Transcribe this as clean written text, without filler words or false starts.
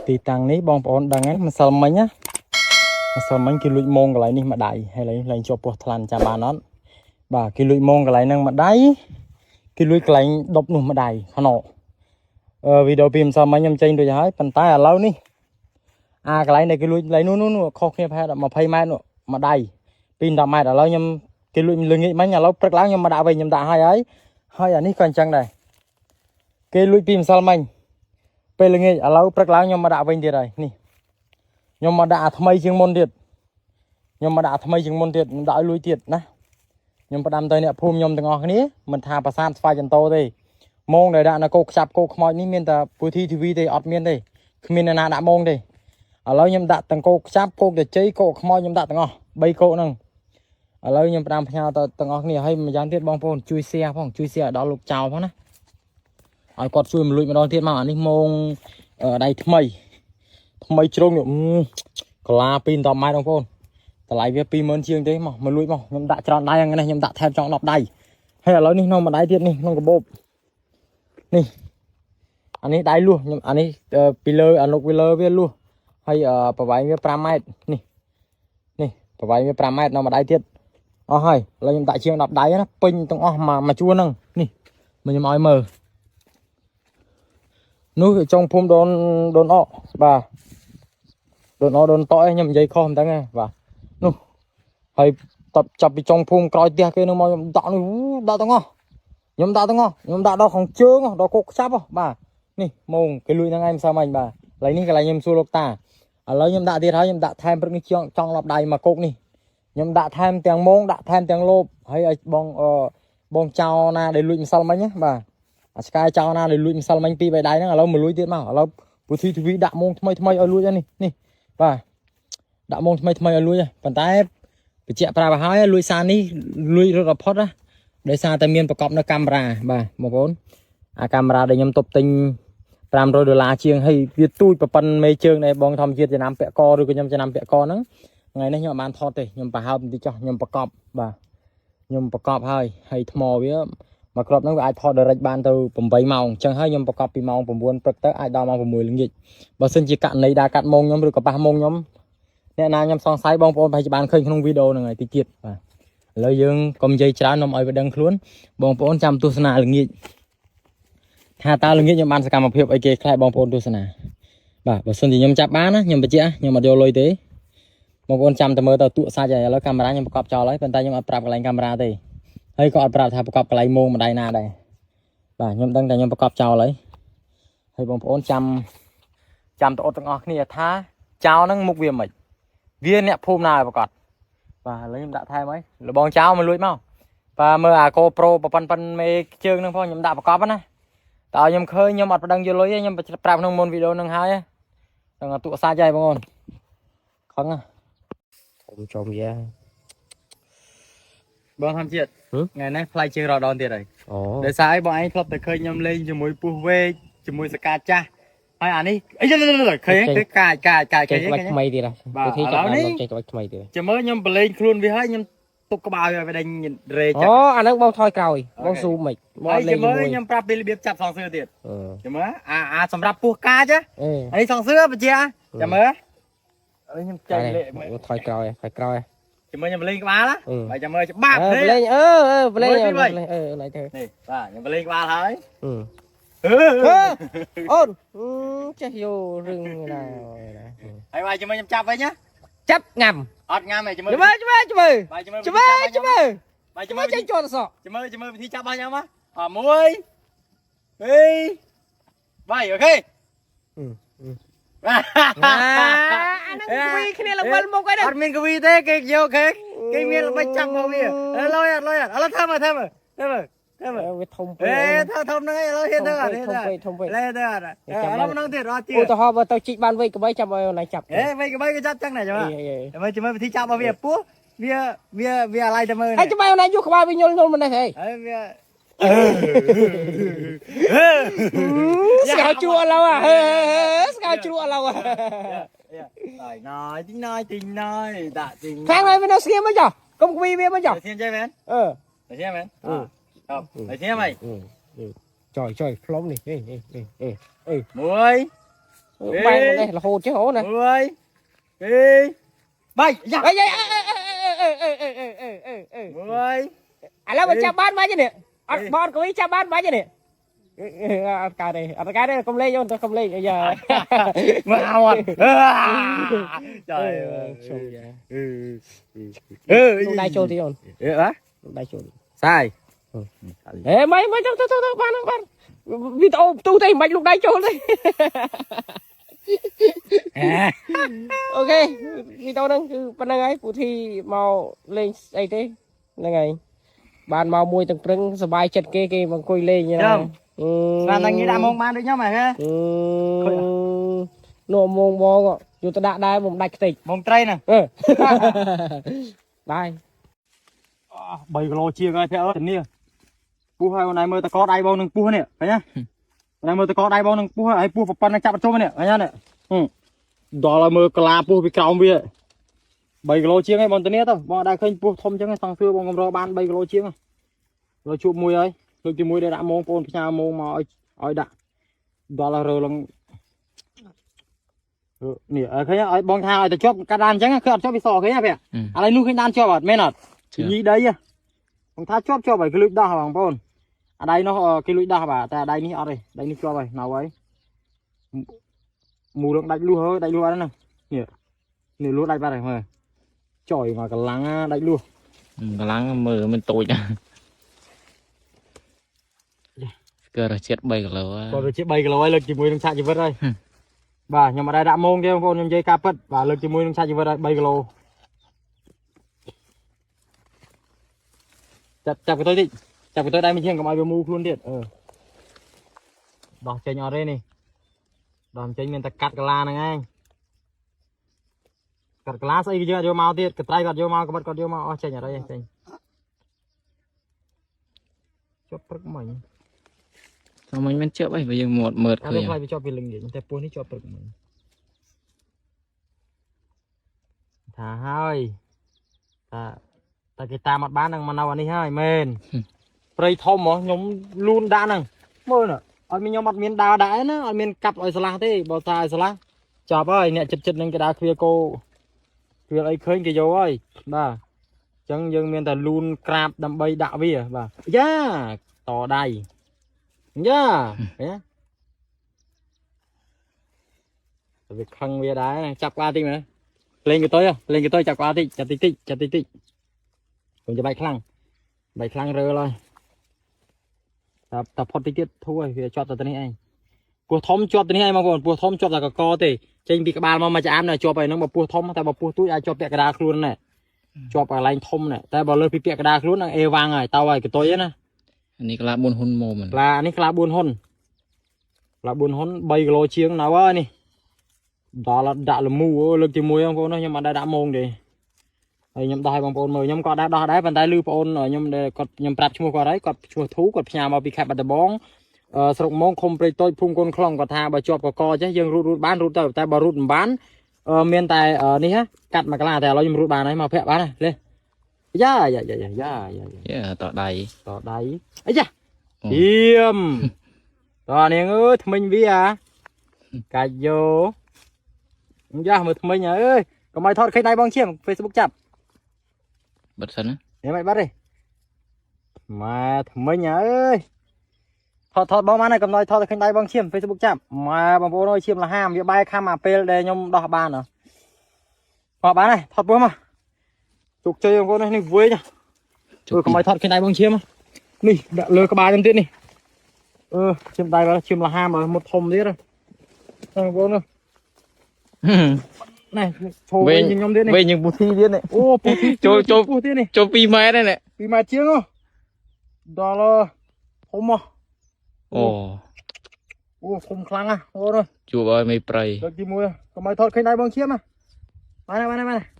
ទីតាំងនេះបងប្អូនដឹងហើយម្សិលមិញណាម្សិលមិញគេលួចមងកន្លែងនេះមួយដៃហើយឡើយឡើងជាប់ពោះថ្លាន់ចាំបានអត់បាទគេលួចមងកន្លែងហ្នឹងមួយដៃគេលួចកន្លែងដប់នោះមួយដៃខ្នោអឺវីដេអូពីម្សិលមិញខ្ញុំចេញរួចហើយប៉ុន្តែឥឡូវនេះអាកន្លែងដែលគេលួចកន្លែងនោះនោះនោះខុសគ្នាប្រហែល20ម៉ែត្រនោះមួយដៃពី10ម៉ែត្រឥឡូវខ្ញុំគេលួចល្ងាចមិញឥឡូវព្រឹកឡើងខ្ញុំមកដាក់វិញខ្ញុំដាក់ហើយហើយហើយអានេះក៏អញ្ចឹងដែរគេលួចពីម្សិលមិញ ពេលល្ងាចឥឡូវព្រឹកឡើងខ្ញុំមកដាក់វិញទៀតហើយនេះខ្ញុំមកដាក់អាថ្មីជាងមុនទៀតខ្ញុំមកដាក់អាថ្មីជាងមុនទៀតខ្ញុំដាក់ឲ្យលួយទៀតណាខ្ញុំផ្ដាំទៅអ្នកភូមិខ្ញុំទាំងអស់គ្នាមិនថាប្រាសាទស្វាយចន្ទោទេម៉ងដែលដាក់នៅកោខ្ចាប់កោខ្មោចនេះមានតែពូធីធីវីទេអត់មានទេគ្មានអ្នកណាដាក់ម៉ងទេឥឡូវខ្ញុំដាក់ទាំងកោខ្ចាប់កោកតជ័យកោខ្មោចខ្ញុំដាក់ទាំងអស់3កោហ្នឹងឥឡូវខ្ញុំផ្ដាំផ្ញើទៅទាំងអស់គ្នាហើយម្យ៉ាងទៀតបងប្អូនជួយ share ផងជួយ share ឲ្យដល់លោកចៅផងណាឲ្យគាត់ជួយមកលួចម្ដងទៀតមកអានេះម៉ង ដៃថ្មីថ្មីជ្រុងនេះកាឡា2 10ម៉ែត្របងប្អូនតម្លៃវា20000ជាងទេមកមកលួចមកខ្ញុំដាក់ច្រើនដៃហ្នឹងនេះខ្ញុំដាក់ថែមចង់10ដៃហើយឥឡូវនេះក្នុងមួយដៃទៀតនេះក្នុងកាបូបនេះអានេះដៃលួសខ្ញុំអានេះពីលើអានុកពីលើវាលួសហើយប្រវែងវា5ម៉ែត្រនេះនេះប្រវែងវា5ម៉ែត្រនៅមួយដៃទៀតអស់ហើយឥឡូវខ្ញុំដាក់ជាង10ដៃណាពេញទាំងអស់មួយមួយជួរហ្នឹងនេះមកខ្ញុំឲ្យមើល នោះចុងភូមិដូនដូនអកបាទដូនអកដូនតអខ្ញុំនិយាយខុសមិនដឹងទេបាទនោះហើយតបចាប់ពីចុងភូមិក្រោយផ្ទះគេនោះមកខ្ញុំដាក់នេះដាក់ទាំងអស់ខ្ញុំដាក់ទាំងអស់ខ្ញុំដាក់ដល់ខាងជើងដល់គុកខ្ចាប់បាទនេះម៉ងគេលួចហ្នឹងឯងមិនសើមិញបាទកន្លែងនេះកន្លែងខ្ញុំសួរលោកតាឥឡូវខ្ញុំដាក់ទៀតហើយខ្ញុំដាក់ថែមព្រឹកនេះចង់ចង់លប់ដៃមកគុកនេះខ្ញុំដាក់ថែមទាំងម៉ងដាក់ថែមទាំងលោបហើយឲ្យបងអឺបងចៅណាដែលលួចម្សិលមិញណាបាទ អាឆ្កែចោលណាដែលលួចម្សិលមិញពីរបីដៃហ្នឹងឥឡូវមកលួចទៀតមកឥឡូវពុធីធីវីដាក់មងថ្មីថ្មីឲ្យលួចហ្នឹងនេះនេះបាទដាក់មងថ្មីថ្មីឲ្យលួចហ្នឹងប៉ុន្តែបញ្ជាក់ប្រាប់ឲ្យហើយលួចសារនេះលួចរត់អត់ផុតណាដោយសារតែមានប្រកបនៅកាមេរ៉ាបាទបងប្អូនអាកាមេរ៉ាដែលខ្ញុំទប់ទិញ500ដុល្លារជាងហើយវាទូចប្រប៉ុនមេជើងដែលបងធម្មជាតិចំណាំពាក់កឬក៏ខ្ញុំចំណាំពាក់កហ្នឹងថ្ងៃនេះខ្ញុំអត់បានថតទេខ្ញុំប្រហើបបន្តិចចុះខ្ញុំប្រកបបាទខ្ញុំប្រកបហើយហើយថ្មវា មួយគ្រាប់ហ្នឹងវាអាចថត direct បានទៅ8ម៉ោងអញ្ចឹងហើយខ្ញុំប្រកបពីម៉ោង9ព្រឹកទៅអាចដល់ម៉ោង6ល្ងាចបើសិនជាករណីដើរកាត់ម៉ោងខ្ញុំឬក៏ប៉ះម៉ោងខ្ញុំអ្នកណាខ្ញុំសង្ស័យបងប្អូនប្រហែលជាបានឃើញក្នុងវីដេអូហ្នឹងហើយតិចទៀតបាទឥឡូវយើងកុំនិយាយច្រើននាំឲ្យវាដឹងខ្លួនបងប្អូនចាំទស្សនាល្ងាចថាតើល្ងាចខ្ញុំបានសកម្មភាពអីគេខ្លះបងប្អូនទស្សនាបាទបើសិនជាខ្ញុំចាប់បានណាខ្ញុំបញ្ជាក់ខ្ញុំអត់យកលុយទេបងប្អូនចាំតែមើលទៅទក់សាច់ហើយឥឡូវកាមេរ៉ាខ្ញុំប្រកបចោលហើយប៉ុន្តែខ្ញុំអត់ប្រាប់កន្លែងកាមេរ៉ាទេ ហើយក៏អត់ប្រាប់ថាប្រកបកន្លែងមងម្ដាយណាដែរបាទខ្ញុំដឹងតែខ្ញុំប្រកបចោលហើយហើយបងប្អូនចាំចាំតអត់ទាំងអស់គ្នាថាចោលហ្នឹងមុខវាមិនវាអ្នកភូមិណាឲ្យប្រកបបាទឥឡូវខ្ញុំដាក់ថែមហើយលបងចោលមកលួចមកបាទមើលអាកោប្រូប៉ប៉ុនប៉ុនមេជើងហ្នឹងផងខ្ញុំដាក់ប្រកបណាតើខ្ញុំឃើញខ្ញុំអត់ប្តឹងយកលុយទេខ្ញុំប្រាប់ក្នុងមុនវីដេអូហ្នឹងហើយហ្នឹងទក់សាច់ហើយបងប្អូនខឹងណា ធំចំយ៉ា បងធម្មជាតិថ្ងៃនេះផ្លៃជើងរដនទៀតហើយ អូ ដោយសារអីបងឯងធ្លាប់តែឃើញខ្ញុំលេងជាមួយពស់វែកជាមួយសកាចាស់ហើយអានេះអីឃើញឃើញកាចកាចកាច ចេ ឃើញឃើញ ញក្បាច់ថ្មីទៀតហ៎ បាទ វិធីចាប់ ឥឡូវនេះ បានចេញក្បាច់ថ្មីទៀត ចាំមើលខ្ញុំបលេងខ្លួនវាហើយខ្ញុំទុកក្បាលវាឲ្យវាដេញរេចា អូអាហ្នឹងបងថយក្រោយបងស៊ូមមិនបង ហើយ លេង ចាំមើល ជាមួយ ខ្ញុំប្រាប់ពីរបៀបចាប់សងសឿទៀត អឺ ចាំមើលអាអាសម្រាប់ពស់កាច អេ អានេះសងសឿបជាចាំមើលអើខ្ញុំចែកលេ បងថយក្រោយថយក្រោយ ចាំមើលខ្ញុំបលេងក្បាលណា អឺ បាទចាំមើលច្បាប់ អឺ នេះ លេងអឺអឺលេង មួយពីរបី អឺណៃទៅ នេះបាទខ្ញុំបលេងក្បាលហើយ អឺ អឺ អូនចេះយករឿងណាណា ហើយបាទចាំមើលខ្ញុំចាប់វិញណា ចាប់ញ៉ាំ អត់ញ៉ាំទេចាំមើល ចាំមើលចាំមើលចាំមើល បាទចាំមើល ចាំមើលចាំមើល បាទចាំមើល ចាំមើលចេញជាប់សក់ ចាំមើលចាំមើលវិធីចាប់របស់ខ្ញុំណាអមួយពីរបី OK អាហ្នឹងគវីគ្នាល្វិលមុខអីហ្នឹង អត់មានកវីទេគេយកគេគេមានល្បិចចាប់មកវាលយអត់លយអត់ឥឡូវធ្វើមើលធ្វើមើលធ្វើមើលធ្វើមើល វាធំពេក អេធ្វើធំហ្នឹងឯងឥឡូវហ៊ានធ្វើអត់ហ៊ាន ធំ ធ្វើ ពេកធំពេក លេធ្វើអត់ឥឡូវម្ដងទៀតអត់ជឿ ឧទាហរណ៍បើទៅជីកបានវែកក្បីចាំឲ្យអូនឯងចាប់ អេវិញក្បីគេចាប់ចឹងដែរចាំមើល អេ ចាំមើលចាំមើលវិធីចាប់របស់វាពោះវាវាវាអាឡ័យទៅមើល ហើយចាំឲ្យអូនឯងយកក្បាលវាញុលញុលមិននេះហី ហើយវា ស្កៅជ្រក់ឥឡូវហេស្កៅជ្រក់ឥឡូវ ណយណយទីណយទីណយដាក់ទី ខាងហើយវានៅស្ងៀមមិនចុះកុំគវីវាមិនចុះ ស្ងៀមចេះមែន អឺ ស្ងៀមមែនអឺស្ងៀមហី ចយចយផ្លុំនេះអេអេអេអេ មួយ បែកនេះរហូតចេះអូនណា 1 2 3យ៉ា អីអីអឺអឺអឺអឺអឺអឺអឺ 1 ឥឡូវមកចាប់បានបាច់នេះអត់បនកវីចាប់បានបាច់នេះអត់កើតទេអត់កើតទេកុំលេងអូនកុំលេងអាយ៉ា មកអត់ចាយ ជុំយ៉ា អឺអឺ លូកដៃចូលទីអូន អឺហ៎ លូកដៃចូល សាយ អេមិនមិនទៅទៅទៅបានបានវីដេអូផ្ទុះទេមិនលូកដៃចូលទេ OK វីដេអូហ្នឹងគឺប៉ុណ្្នឹងហើយពូធីមកលេងស្អីទេហ្នឹងហើយបានមកមួយទាំងព្រឹងសប្បាយចិត្តគេគេមកអង្គុយលេងណា ស្មានតែងាយដាក់ម៉ងបានដូចខ្ញុំហ៎ នោះមងបងយកទៅដាក់ដែរមិនដាច់ខ្ទេច ម៉ងត្រីហ្នឹង អឺបាយ 3គីឡូជាងហើយភ័ក្រអើយធានាពុះហើយអូនឯងមើលតកដៃបងនឹងពុះនេះឃើញទេអូនឯងមើលតកដៃបងនឹងពុះហើយពុះប៉ុណ្ណឹងចាប់អត់ជុំនេះឃើញទេនេះដល់ហើយមើលកលាពុះពីក្រោមវា3គីឡូជាងហើយបងធានាទៅបងអត់ដែលឃើញពុះធំចឹងសងសឿបងកម្របាន3គីឡូជាងហើយជួបមួយហើយលើកទី1ដែលដាក់មងបងផ្ញើមងមកឲ្យឲ្យដាក់ដល់ហើយរើឡើងនេះឃើញឲ្យបងថាឲ្យទៅជាប់កាត់ដានអញ្ចឹងគឺអត់ជាប់វាសឃើញទេភ័ក្រឥឡូវនោះឃើញដានជាប់អត់មែនអត់ញីដីបងថាជាប់ជាប់ហើយគេលួចដោះបងប្អូនអាដៃនោះគេលួចដោះបាទតែអាដៃនេះអត់ទេដៃនេះជាប់ហើយនៅហើយមូលងដាច់លួសហើយដាច់លួសអត់ហ្នឹងនេះនេះលួសដាច់បាត់ហើយមើលចុយមកកម្លាំងដាច់លួស កម្លាំងមើលមិនតូចណាស្កើរសជាតិ3គីឡូ គាត់ទៅជា3គីឡូហើយលើកជាមួយនឹងឆាកជីវិតហើយបាទខ្ញុំអត់ได้ដាក់មងទេបងប្អូនខ្ញុំនិយាយការពិតបាទលើកជាមួយនឹងឆាកជីវិតហើយ3គីឡូចាប់ចាប់កតុយតិចចាប់កតុយដៃមួយជាងកុំឲ្យវាមូខ្លួនទៀតអឺដោះចេញអត់ទេនេះដោះចេញមានតែកាត់កាឡាហ្នឹងឯងកាត់កាឡាស្អីគេយើងអត់យកមកទៀតកត្រៃគាត់យកមកក្បិតគាត់យកមកអស់ចេញអត់អីចេញជាប់ព្រឹកមិញ ចាំមិញមិនជាប់អីបើយើងមាត់មើល អ ឃើញ ត់ខ្លាចវាជាប់ពីលឹងនិយាយតែពោះនេះជាប់ព្រឹកមិញថាហើយថាតែគេតាមអត់បាននឹងមកនៅអានេះហើយមែនព្រៃធំហ៎ខ្ញុំលូនដាក់ហ្នឹងមើលណាអត់មានខ្ញុំអត់មានដើរដែរណាអត់មានកាប់ឲ្យស្លាស់ទេបើថាឲ្យស្លាស់ចប់ហើយអ្នកចិត្តចិត្តនឹងគេដើរខ្វៀលគោខ្វៀលអីឃើញគេយកហើយបាទអញ្ចឹងយើងមានតែលូនក្រាបដើម្បីដាក់វាបាទយ៉ាតដៃយ៉ាឃើញទេវាខឹងវាដែរចាប់ក្បាលតិចមើលលេងកតុយលេងកតុយចាប់ក្បាលតិចចាប់តិចតិចចាប់តិចតិចកុំចាំបាច់ខ្លាំងបាច់ខ្លាំងរើឡើយតែតែផុតតិចទៀតធូរហើយវាជាប់តែទៅនេះឯងពោះធំជាប់ទៅនេះឯងបងប្អូនពោះធំជាប់តែកកទេចេញពីក្បាលមកមកចាអាមនៅជាប់ហើយហ្នឹងបើពោះធំតែបើពោះទូចអាចជាប់ពាក់កណ្ដាលខ្លួនណែជាប់កន្លែងធំណែតែបើលើសពីពាក់កណ្ដាលខ្លួននឹងអេវ៉ាំងហើយតើហើយកតុយណា នេះក្លា4ហ៊ុនមុំ ក្លានេះក្លា4ហ៊ុនក្លា4ហ៊ុន3គីឡូជាងនៅហើយនេះដល់ដាក់លមូលើកទី1បងប្អូនខ្ញុំអត់ដែរដាក់ម៉ងទេហើយខ្ញុំដោះឲ្យបងប្អូនមើលខ្ញុំក៏ដែរដោះដែរប៉ុន្តែលឺបងប្អូនខ្ញុំដែលគាត់ខ្ញុំប្រាប់ឈ្មោះគាត់ហើយគាត់ឈ្មោះធូគាត់ផ្ញើមកពីខេត្តបាត់ដំបងស្រុកម៉ងឃុំព្រៃតូចភូមិកូនខ្លងគាត់ថាបើជាប់កកចេះយើងរូតរូតបានរូតទៅតែបើរូតមិនបានមានតែនេះកាត់មកក្លាតែឥឡូវខ្ញុំរូតបានហើយមកភ័ក្របានហើយលេយ៉ាយ៉ាយ៉ាយ៉ាយ៉ា យ៉ាតដៃ តដៃអីយ៉ា ធៀមតោះនាងអើយថ្មិញវាអាកាច់យោយ៉ាមើលថ្មិញអើយកុំឲ្យថតឃើញដៃបងឈាម Facebook ចាប់ បិទសិនណា ញ៉ាំឲ្យបាត់ទេម៉ែថ្មិញអើយថតថតបងបានហើយកុំឲ្យថតឃើញដៃបងឈាម Facebook ចាប់ម៉ែបងប្អូនអើយឈាមលហាមវាបែរខំអាពេលដែលខ្ញុំដោះបានហ៎អត់បានហើយថតពោះមកជោគជ័យបងប្អូននេះវិញជួយកុំឲ្យថតឃើញដៃបងឈាមនេះដាក់លើក្បាលខ្ញុំទៀតនេះអឺឈាមដៃបាទឈាមលហាមមុតធំទៀតបងប្អូននេះឈោវិញខ្ញុំទៀតនេះ វិញយើងពូធីទៀតនេះ អូពូធី ចូលចូល ពូទៀតនេះ ចូល2ម៉ែត្រហើយនេះ 2ម៉ែត្រជាងហ៎ដល់ធំហ៎ អូ អូធំខ្លាំងណាស់អូន ជួបឲ្យមេព្រៃ លើកទី1កុំឲ្យថតឃើញដៃបងឈាមណាបានហើយបានហើយបានហើយ